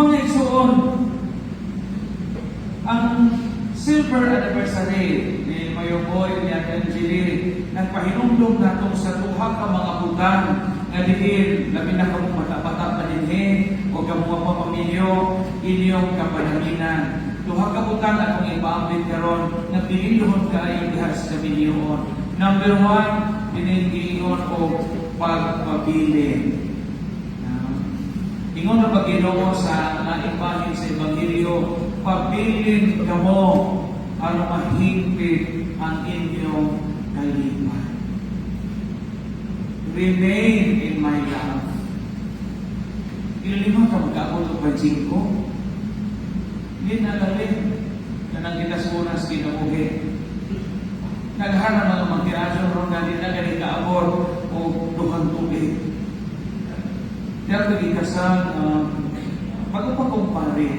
Mga igsuon, ang silver anniversary ni Mayor Boy ni Ate Angeli nagpahinumdum nato sa duha ka mga butang nga diin labi na kamong bata-bata pa dinhi o kamong mga pamilyo inyong kapanaminan. Duha ka butang akong ipaambit karon nga bilihon kaayo diha sa kaminyoon. Number one, kining giingon og pagpabilin. Ingon na pag-Ginoo sa naibahin sa Ebanghelyo, "Pabilin kamo aron mahingpit ang inyong kalipay." Remain in my love. Pila lima ka magkaabot og 25? Hindi na dali. Kanang kita sa kinabuhi. Naghan ang mga magtirasyon ron nga di na gani kaabot og 2 tuig. Kaya pag-ikasal, bago pa kong pare,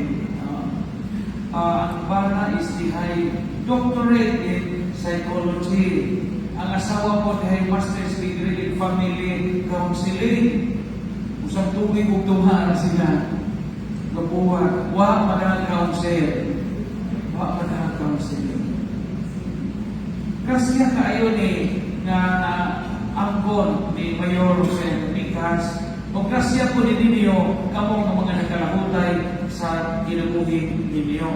ang bana is dihay doctorate in psychology. Ang asawa ko dihay master's degree in family counseling. Usang tuig ug duha na sila. Gabuhat, wa man counsel. Wa man counseling. Kasya kaayo ni nga na angkon ni Mayor Jose Micas o grasya po ni ninyo kamo nga mga nakalahutay sa kinabuhi ninyo.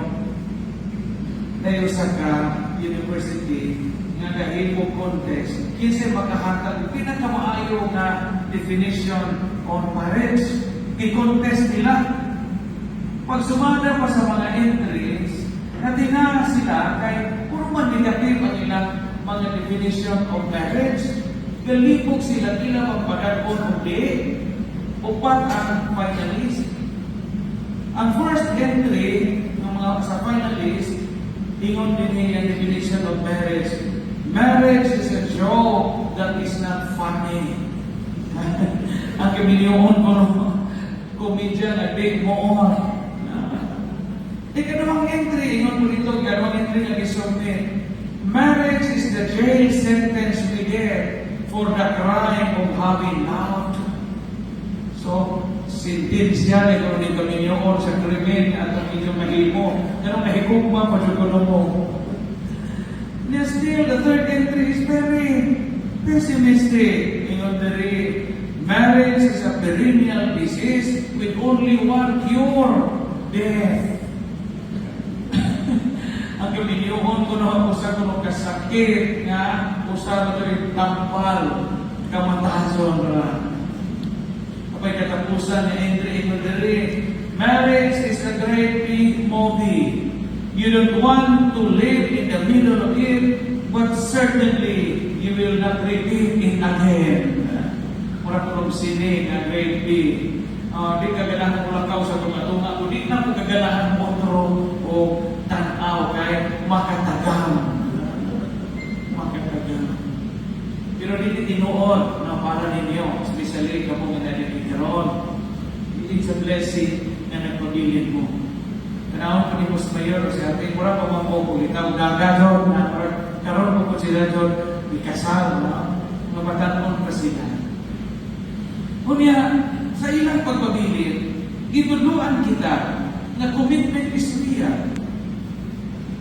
Dayon sa ka university nga gahimo contest kinsay makahatag og pinakamaayo nga definition on marriage. Gi-contest nila. Pagsumada pa sa mga entries, natinga sila kay puro man negative ang ilang mga definition of marriage. Galipok sila tila magpagadon o di. Upat ang finalist. Ang first entry ng mga sa finalist, ingon din niya ang definition of marriage. "Marriage is a joke that is not funny." Ang kaminyoon ko no, komedya nga di mo on. Ikaduhang entry, ingon mo dito, ikaduhang entry nga gisubmit. "Marriage is the jail sentence we get for the crime of having loved." So, sentensya ni kung ni kaminyoon sa krimen at ang inyong mahimo. Ganong nahigugma pa jud kuno mo. Yeah, still, the third entry is very pessimistic. Ingon diri, "Marriage is a perennial disease with only one cure, death." Ang kaminyoon ko no, usa kuno kasakit nga usa rin tampal, kamatason ra. Apay katapusan ni entry, ingon diri, "Marriage is a great big movie. You don't want to live in the middle of it, but certainly you will not repeat it again." Mura ko sine nga great big. Di ka ganahan mulakaw sa tunga-tunga, o di na ko kaganahan otro o tanaw kay makatagam. Makatagam. Pero dili tinuod na para ninyo, especially kamo nga narinig karon. It's a blessing na nagpabilin mo. Tanawon ko ni Boss Mayor, si ate, mura pa man ko kulitaw, dagadon na, mura, karon mo ko sila doon, ikasal, no? Mabatanon pa sila. Unya, sa ilang pagpabilin, gitudloan kita nga commitment is real.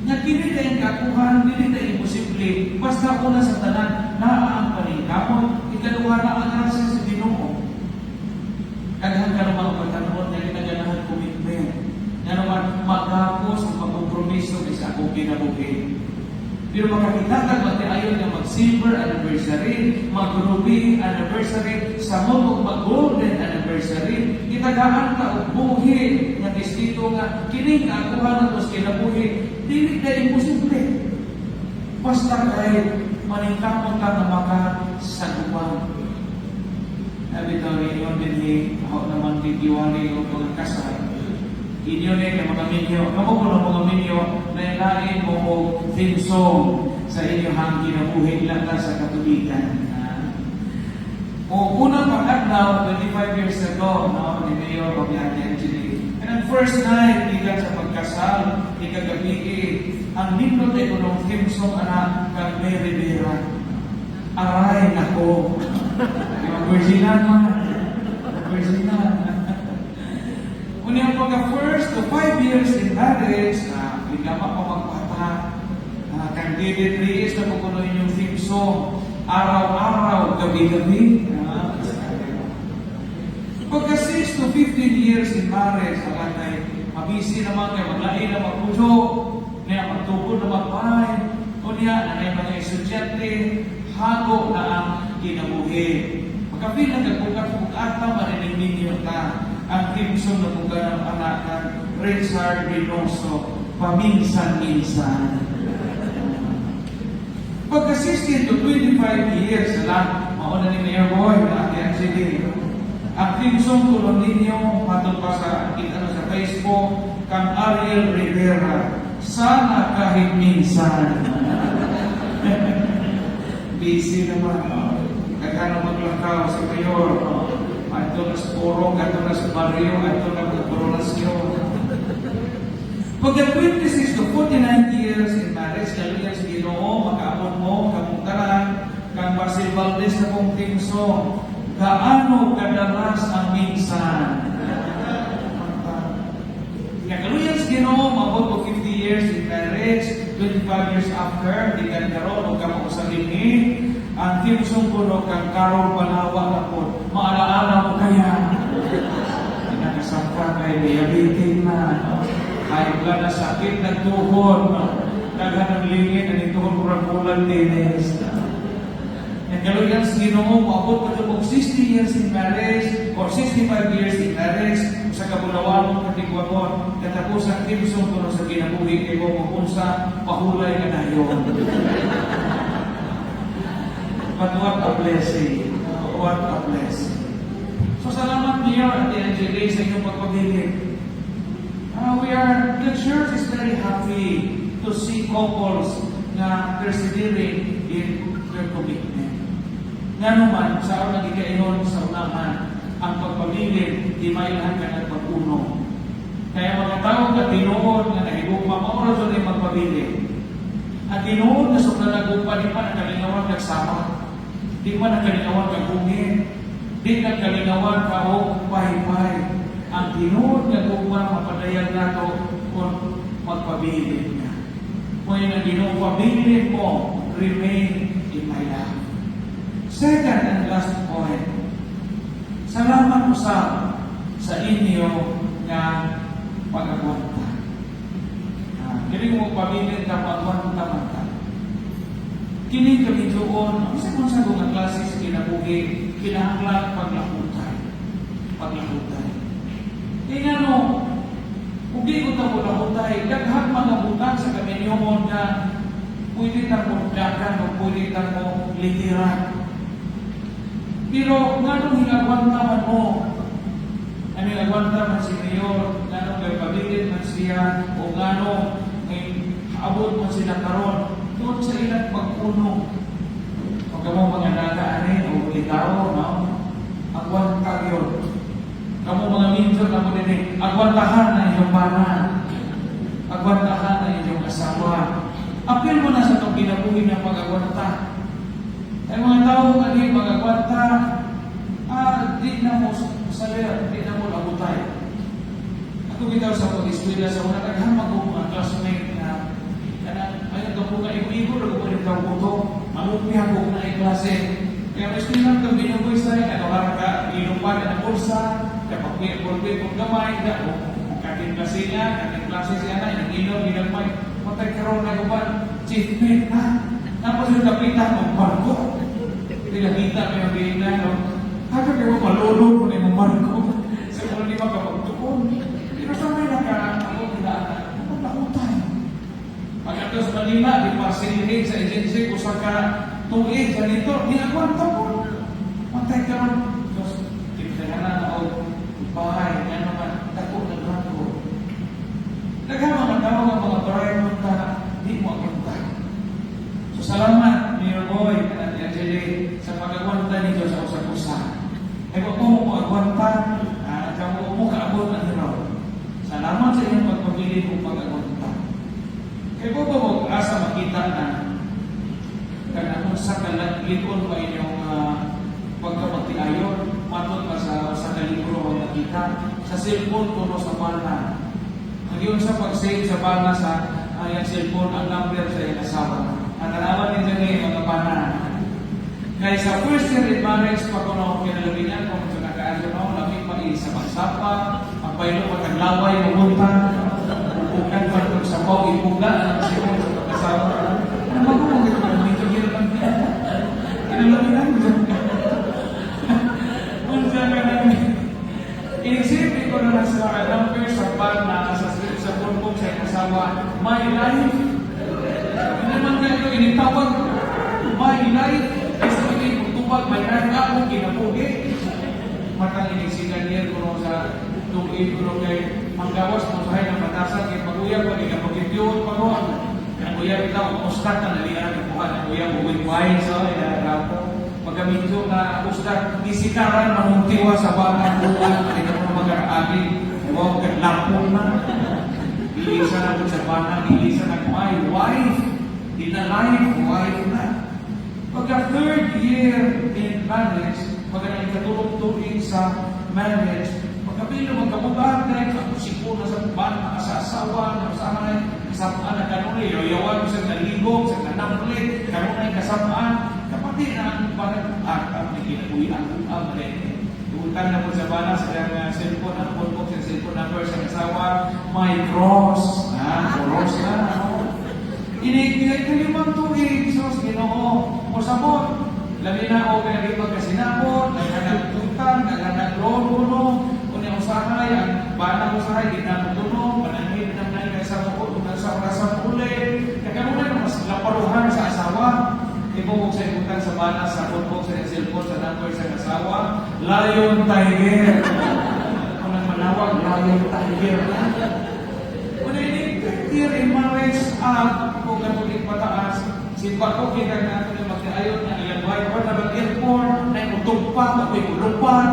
Nga kini kayong kakuhan, dili ta imposible, basta una sa tanan, naa ang paningkamot, ikaduha na ang grasya sa Ginoo. Daghan ka mga batanon nga ginaganahan commitment. Nga naman magapos ang pagkompromiso sa akong kinabuhi. Pero makakita tag magtiayon nga mag-silver anniversary, mag-ruby anniversary, sa mo mag-golden anniversary, gitagaan ta og buhi nga testigo nga kining kakuha nato sa kinabuhi, dili ka imposible. Basta kay maningkamot ka nga makasagupan. Sabi ito, inyon din ni, ako naman gigiwali o mga kasal. Inyo ni nga mga minyo, kamo ko ng mga minyo, nailain mo og theme song sa inyong kinabuhi lang sa katubigan. O unang pag-adlaw, 25 years ago, no, ni Mayor of Ate Angeli. And ang first night, gikan sa pagkasal, ikagabi, ang nindot ay kunong theme song ana kang Mary Vera. "Aray nako." Di ba, virginan man. Virginan. Unya pagka 1st to 5 years in marriage, bigla pa magbata. Kang David Reyes na kukuno inyong theme song, "Araw-araw, Gabi-gabi." Pagka 6 to 15 years in marriage, ang atay, mabisi naman kay maglain na magpuyo, niya magtukod na magbahay, o niya, nanay mga estudyante, hago na ang kinabuhi. Pagka-feel na kagbukat-bukata, marinig ninyo ta ang theme song na buka ng anak ng Richard Reynoso, "Paminsan-minsan." Pagka 16 to 25 years na lang, mauna ni Mayor Boy, na Ate Angeli, ang theme song tulong ninyo, matod pa sa kita na sa Facebook, kang Ariel Rivera, "Sana Kahit Minsan." Busy naman. No? Kagano maglakaw si Mayor. No? Adto na sa Porong, adto na sa barrio, adto na sa Coronacion. Pagka 26 to 49 years in marriage, kaluyan sa Ginoo, makaabot mo, kamong tanan, kang Basil Valdez na kong theme song, "Gaano Kadalas ang Minsan." Nakaluyan sa Ginoo, maabot ko 50 years in marriage, 25 years after, di ka karon o kamo usabin ni, ang theme song ko no, kang Carol Banawa na po, "Maalaala Mo Kaya." Pinakasangka kay diabetes na, no? High blood na, sakit ng tuhod, no? Daghan ng lingid, ang tuhod murag bulan tennis. Nagkaluyan sa Ginoo, moabot pa og 60 years in marriage or 65 years in marriage sa kabulawan mong katigwangon, katapos ang theme song kuno sa kinabuhi kay mo unsa pahulay ka dayon. But what a blessing. What a blessing. So salamat, Mayor at Angela, sa inyong pagpabilin. The church is very happy to see couples na persevering in their commitment. Nga naman, sa ako nagikaingon sa unahan, ang pagpabilin, di mailahan ka nagpag-uno. Kaya mga tao nga tinuod nga nahigugma, mao ra jud ay magpabilin. Ang tinuod nga sukla nagugma, di pa nakalingawan nagsama. Di pa nakalingawan kagungin. Di nagkalingawan ka og paypay. Ang tinuod nga gugma mapadayag nato kung magpabilin ka. Kung yun ang Ginoo, pabilin mo, remain in my love. Second and last point, salamat usab sa inyo nga pag-agwanta. Kini mo pabilin ka, pag-agwanta man ka. Kini kamidyoon, bisa kung sa nga klase sa kinabuhi, kinahanglan paglahutay. Paglahutay. Kaya nga no, kung di ko ta lahutay, daghang mga butang sa kaminyoon nga pwede ta mo dagan o pwede ta mo litiran. Pero nganong hingagwanta man mo? Ano yung agwanta man si Mayor? Nganong may pabilin man siya? O nganong may abot man sila karon? Doon sa ilang pag-uno. Pag mo mga naga ani o litaw, no? Agwanta yun. Kamo mga minjo na mo din, agwantahan na inyong bana. Agwantahan na inyong asawa. Apil mo na sa itong kinabuhi ng pag-agwanta. Ay mga tao nga di mag-agwanta, di na mo salir, di na mo labutay. Ako bitaw sa pag-eskwela sa una, daghan man ko mga classmate na kanang ay ko ka igo-igo ra ko rin buto, malupih ako na klase. Kaya mas eskwela ka binugoy sa kagawa ka inom pa na bulsa, kapag may pulpit kung gamay, da o katin klase niya, katin klase siya na, inom ginagmay, matay karon na ko ba, chief mate na. Tapos yung kapitan ng barko, pinakita ko yung bina, no? Haka kayo malulog ko na yung barko. Sa kung di makapagtuon. Pero sa may naka, ako nila, napaglautay. Pag ato sa Manila, di pa silhin sa agency, usa ka tuig sa dito, di agwanta po. Matay ka ron. Tapos, kita na o bahay, nga naman, dako na barko. Daghang mga tao nga mga driver ta, di mo agwanta. So salamat, Mayor Boy, at Angeli, sa pag-agwanta ninyo sa usag-usa. Ay kung mo agwanta, kamo mo kaabot ang hiraw. Salamat sa inyong pagpabilin o pag-agwanta. Kaya ko ba asa makita na kanang sa kalangliton ba inyong pagkamagtiayon, matod pa sa usa ka libro ang nakita. Sa cellphone kuno sa bana. Ang yun sa pag-save sa bana sa ang iyang cellphone, ang number sa iyang asawa. Ang tanawan ninyo ngayon, mga bana. Kaya sa first year in marriage, pa kuno kinalabinan, kung ito nakaadyo no, lami pa isa magsapa, ang baylo mataglaway, mamunta, upukan pa itong sabaw, ipuga, ang sipon sa pag-asawa. Ano ba kung ito dito kinalabinan? Kinalabinan? Unsa ka nang Inisipin ko na lang sa mga number sa bana, sa phone sa iyang asawa, "My life." Hindi naman kayo initawag, "My life." Kasi hindi tubag, "My life" ako, kinapugi. Matang inisigan niya kuno sa tuig kuno kay manggawas mo sa ng batasan kay pag-uyab pa di ka pag pa ko. Ang uyab itaw, ustak na nalian ang buhat ang uyab with wine so ina rapo. Pagka medyo na ustak, isikaran manuntiwa sa bata buwan, hindi ka mo mag-aagi. Wow, kaglapon na. Ilisa na po sa bana, ilisa na "my wife." Di na "life", "wife" na. Pagka third year in marriage, pagka nang ikatulong tuig sa marriage, pagkapilo magkabugat, dahil ako siko na sa bana, sa asawa, na usahay, kasapaan na kanunay, yayawan sa naligog, sa nanamli, kanunay kasapaan, kapatid na ang parang at may kinabuhi ang ang rin. Utang na po sa bana sa iyang cellphone, ang phone book, sa cellphone number sa asawa, "My cross." Ah, cross na. No? Inig kalimang tuig, sus, Ginoo, mosabot. Labi na o kaya magkasinabot, naghanag utang, naghanag loan kuno, unya usahay, ang bana usahay, di na mo pananghid na na sa mo sa sa uli. Kaya na mas laparuhan sa asawa. Imo sa utang sa bana sa phone book, sa cellphone, sa number sa asawa, "Lion Tiger." Kung nang manawag, "Lion Tiger" na. Kung ini third year in marriage, kung ganun pataas, simba ko kita na ito na magkaayon na ilang buhay ko na mag-airport, na itugpa, ako'y ulupad,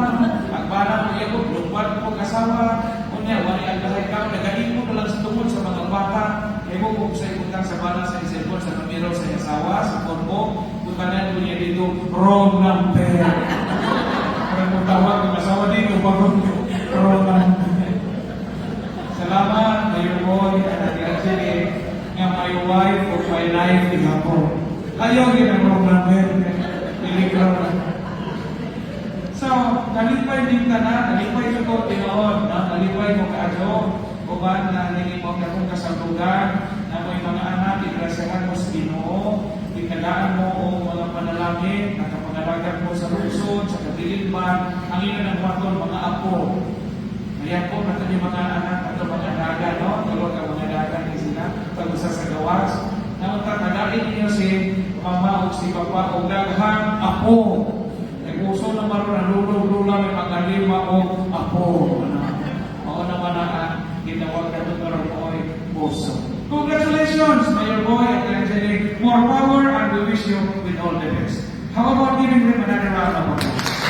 ang bana mo iya ko, lupad ko kasawa, unya, wali ang lahay ka, nagaimo na lang sa tungod sa mga bata, imo kung sa ibutang sa bana sa cellphone, sa numero sa asawa, sa phone mo, butanan ko niya dito, "Wrong number." Parang mo tawag ng asawa dito, bagong "Wrong number." Salamat, Mayor Boy, at Ate Angelique, nga "my wife of my life" di hapon. Ayaw yun ang wrong number. Dili ka. So, nalipay din ka na, nalipay ko tinuod, no? Nalipay mo kaadyo, uban na nili mo akong kasalugan, na mo'y mga anak, igrasyahan mo sa Ginoo, itagaan mo o mga panalangin, nakapangalagan mo sa lungsod, sa kadililman, ang ina ng waton, mga apo. Ayan po, nato yung mga anak, ato mga daga, no? Tulo ka mga daga ni sila, pag usa sa gawas. Naunta, tagain ninyo si mama o si papa o daghang apo. Nag-uso na maroon ang lulong-lula may mga lima o apo. Ano? Mao naman na ang gitawag na ito karon mo ay puso. Congratulations, Mayor Boy and Angelique. More power and we wish you with all the best. How about giving them another round of applause?